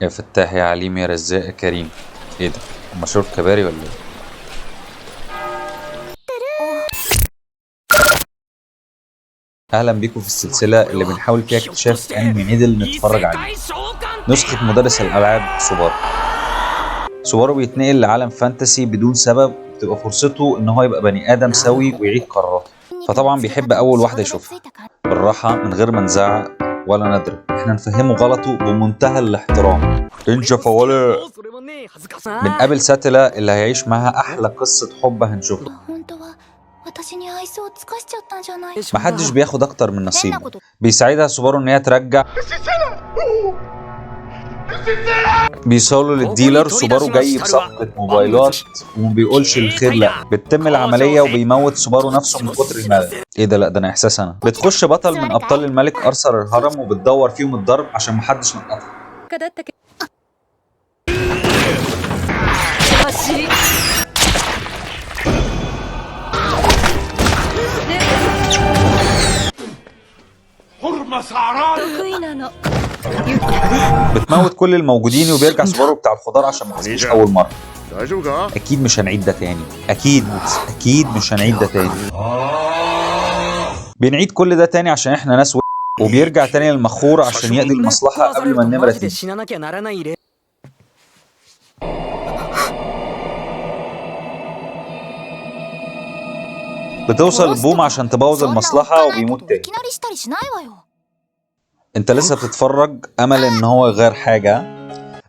يا فتاح يا عليم يا رزاق يا كريم. ايه ده؟ مشروب كباري ولا ايه؟ اهلا بيكم في السلسلة اللي بنحاول فيها اكتشاف انمي عدل نتفرج عليه. نسخه مدرس الالعاب سوبارو. سوبارو بيتنقل لعالم fantasy بدون سبب، وبتبقى فرصته ان هو يبقى بني ادم سوي ويعيد قراراته. فطبعا بيحب اول واحدة يشوفها بالراحة من غير ما نزعق ولا نضرب، احنا نفهمه غلطه بمنتهى الاحترام. انشف ولا بنقابل ساتيلا اللي هيعيش معاها احلى قصة حب هنشوفها. محدش بياخد اكتر من نصيبه. بيساعدها سوبارو ان هي ترجع، بيصالوا لل dealer. سوبارو جاي بصفقة موبايلات وما بيقولش الخير لا. بتتم العملية وبيموت سوبارو نفسه من كتر الملل. ايه ده؟ لا ده انا احساس انا. بتخش بطل من ابطال الملك ارثر الهرم وبتدور فيهم الضرب عشان محدش نقطها. بتموت كل الموجودين وبيرجع سوبارو بتاع الخضار عشان ما حسبوش اول مرة. اكيد مش هنعيد ده تاني، اكيد اكيد مش هنعيد ده تاني. بنعيد كل ده تاني عشان احنا ناس وبيرجع تاني للمخور عشان يقضي المصلحة قبل ما النمرة تيجي. بتوصل البوم عشان تبوظ المصلحة وبيموت تاني. انت لسه بتتفرج امل ان هو يغير حاجة.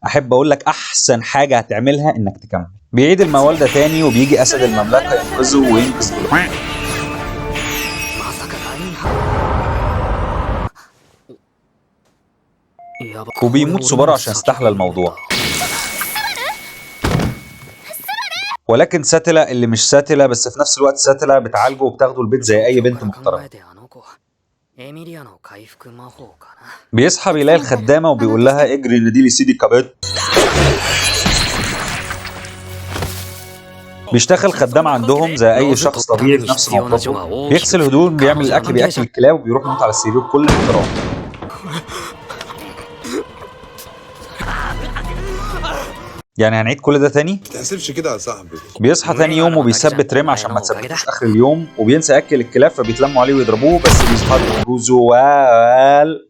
احب اقول لك احسن حاجة هتعملها انك تكمل. بيعيد الموال ده تاني وبيجي اسد المملكة ينقذه وينقذ. وبيموت سوبارو عشان استحلى الموضوع. ولكن ساتيلا اللي مش ساتيلا بس في نفس الوقت ساتيلا بتعالجه وبتاخده البيت زي اي بنت محترمه. بيصحى بيلاقي الخدامة وبيقول لها اجري نادي لي سيدي كابيت. بيشتغل خدام عندهم زي اي شخص طبيعي في نفس موقفه، بيغسل هدوم، بيعمل الاكل، بياكل الكلاب، وبيروح ينط على السرير بكل احترام. يعني هنعيد كل ده تاني؟ ما تحسبش كده يا صاحبي. بيصحى تاني يوم وبيثبت ريم عشان ما تثبتوش اخر اليوم، وبينسى ياكل الكلاب فبيتلموا عليه ويضربوه، بس بيظهر جوزوال.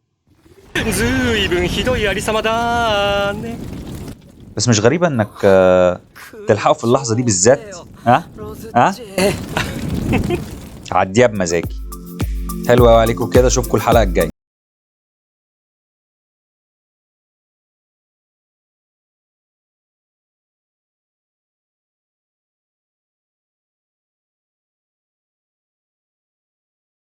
بس مش غريبة انك تلحقه في اللحظة دي بالذات؟ ها؟ ها؟ عديها بمزاجي. حلو قوي عليكم كده، اشوفكم الحلقة الجاية.